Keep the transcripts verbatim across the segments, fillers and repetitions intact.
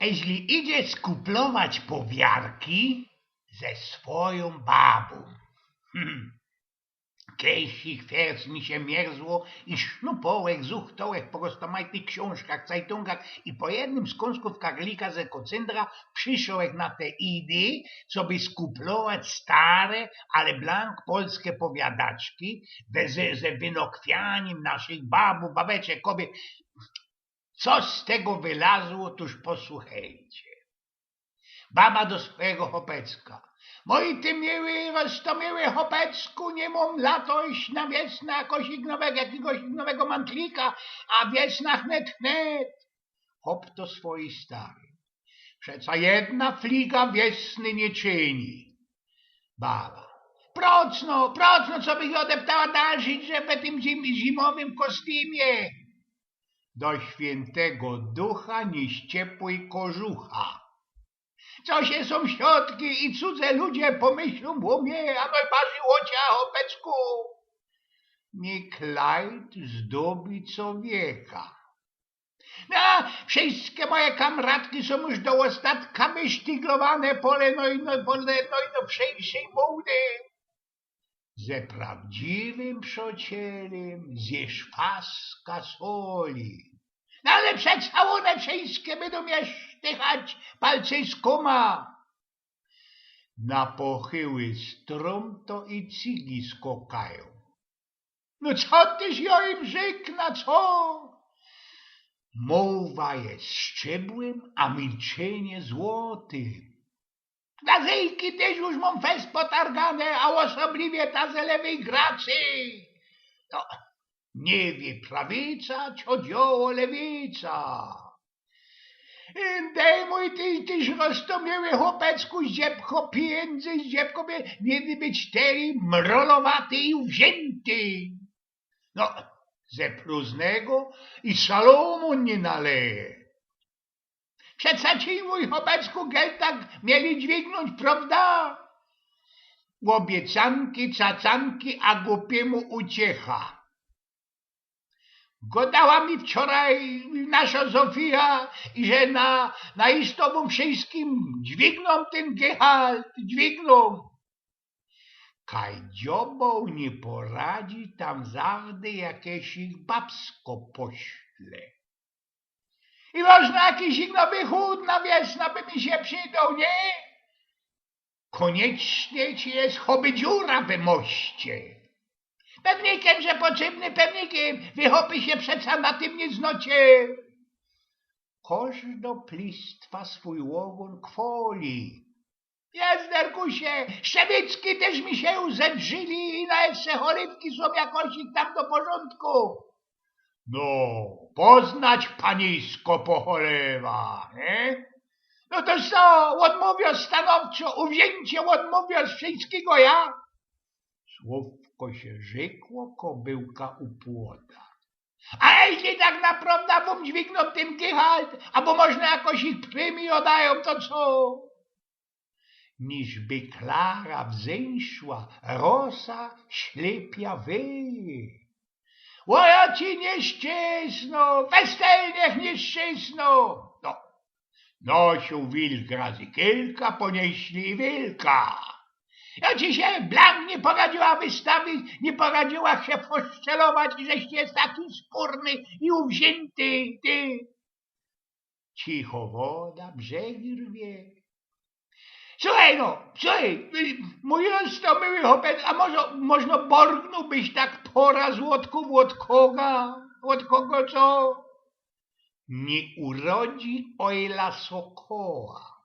Jeźli idzie skuplować powiarki ze swojōm babōm. Hmm. Kejsik fierst mi sie mierzło i sznupŏłech, zuchtŏłech po roztōmajtych ksiōnżkach, cajtōngach i po jednym z kōnżkōw karlika ze kocyndra przyszołech na te idee, coby skuplować stare, ale blank polske powiadaczki, we, ze, ze wynokwianim naszych babōw, babeczek, kobiet. Co z tego wylazło, tōż posłuchejcie. Baba do swojigo chopecka. Mōj ty miły, roztōmiły chopecku, niy mōm lato iś na wiesna jakosik nowego, jakigoś nowego mantlika, a wiesna hnet, hnet. Chop do swojij staryj. Przeca jedna fliga wiesny niy czyni. Baba. Procno, procno, cobych odeptała dalszyj drzew we tym zim-, zimowym kostymie. Do świyntego ducha niy ściepłyj kożucha. Co sie sōmsiadki i cudze ludzie pomyślōm ô mie, a nojbarżyj ô cie, chopecku. Niy klajd zdobi cowieka. No, wszyjske moje kamratki sōm już do ôstatka wysztyglowane, pole noj-, no, pole nojnowszyjszyj mōdy. Ze prawdziwym przocielim zjysz faska soli. No ale przeca ône wszyjske bydōm je sztychać palcyskōma. Na pochyły strōm to i cygi skokajōm. No co tyż jŏ im rzykna, co? Mōwa je szczebłym, a milczynie złotym. Klazyjki tyż już mōm fest potargane, a ôsobliwie ta ze lewyj gracyj. No, niy wiy prawica, co dzioło lewica. Dej mōj ty, tyż roztōmiły chopecku, zdziebko pijynzy, zdziebko pije-, niy wiy być teli mrolowaty i uwziynty. No, ze prōżnego i Salōmōn niy naleje. Przeca ci, mōj chopecku, geltak mieli dźwignōńć, prowda? Ôbiecanki, cacanki, a gupiymu uciecha. Godała mi wczoraj naszŏ Zofija, że na, na isto wōm wszyjskim dźwignōm tyn gehalt, dźwignōm. Kaj dzioboł niy poradzi, tam zawdy jakeś ich babsko pośle. I możno jakiś ich nowy chōd na wiesna by mi sie przydoł, niy? Kōniecznie ci je choby dziura we moście. Pewnikiem, że potrzebny, pewnikiem, wy chopy sie przeca na tym niy znocie. Kożdo plistwa swōj ôgōn kwoli. Jezderkusie, szczebycki tyż mi sie już zedrzyli i nawet se cholewki sōm jakoś ich tam do porządku. No, poznać panisko po cholewach, niy? No to co, ôdmōwiŏ stanowczo, uwziyncie ôdmōwiŏ wszyjskigo ja? Słowko sie rzekło, kobyłka u płota. A jeźli tak na prowda wōm dźwignōm tyn gehalt, abo możno jakoś ich premijŏ dajōm, to co? Niżby Klara wzejszła, rosa ślepia weje. Ô, jŏ ci nieszczysno, westelniech nieszczysno. No. Nosiōł wilk razy kiylka, ponieśli i wilka. Jŏ ci sie blank niy poradziyła wystawić, niy poradziyła sie poszczelować i żeś ty je taki spōrny i uwziynty, ty. Cicho woda brzegi rwie. Słuchej no, słuchej, y, mōj roztōmiły chopek, a może, możno borgnōłbyś tak pora złotków ôd koga, ôd kogo, co? Niy urodzi ôjla sokoła.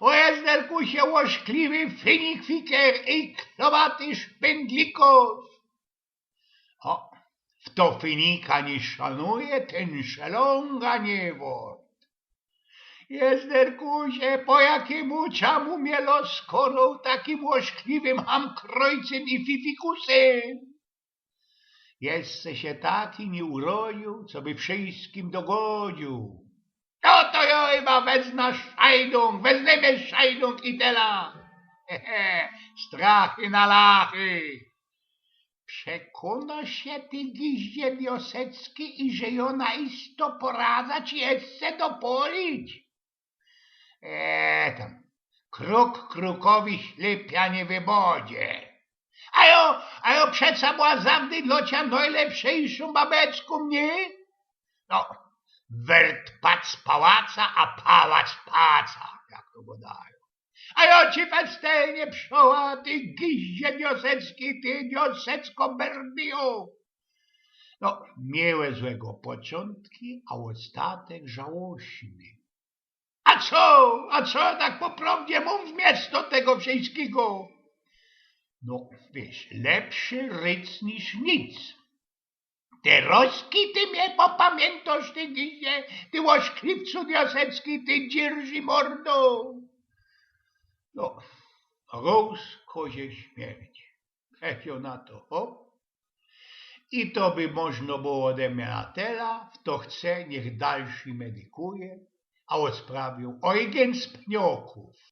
Ô jezderkusie, ôszkliwy finikfiker i klowaty szpyndlikŏs. Ô, fto finika niy szanuje, tyn szelōnga niy wort. Jezderkusie, po jakimu czamu mie lŏs korōł takim ôszkliwym hamkrojcym i fifikusym? Jeszcze sie taki niy urodziył, coby wszyjskim dogodziył. No to jŏ chyba wezna szajdōng, weznymy szajdōng i tela. He, he, strachy na lachy. Przekōno sie ty, giździe biosecki, iże jŏ na isto poradzã ci jeszcze dopolić. E, tam, krōk krōkowi ślepia niy wybodzie. A jŏ, a jŏ przeca była zawdy dlŏ cia nojlepszejszōm babeczkōm, niy? No, wert pac pałaca, a pałac paca, jak to gŏdajōm. A jŏ ci festelnie przoła, ty giździe biosecki, ty biosecko berdyjo. No, miyłe złego poczōntki, a ôstatek żałosny. A co, a co jŏ tak po prŏwdzie mōm wmiysto tego wszyskigo? No, wiysz, lepszy ryc niż nic. Terŏzki ty mie popamiyntŏsz, ty giździe, ty ôszkliwcu biosecki, ty dzirżi mordo. No, rōz kozie śmierć. Ech, jŏ na to, hop. I to by możno było ode mie na tela, fto chce, niych dalszy medykuje, a ôsprawiōm Ojgen z Pniokōw.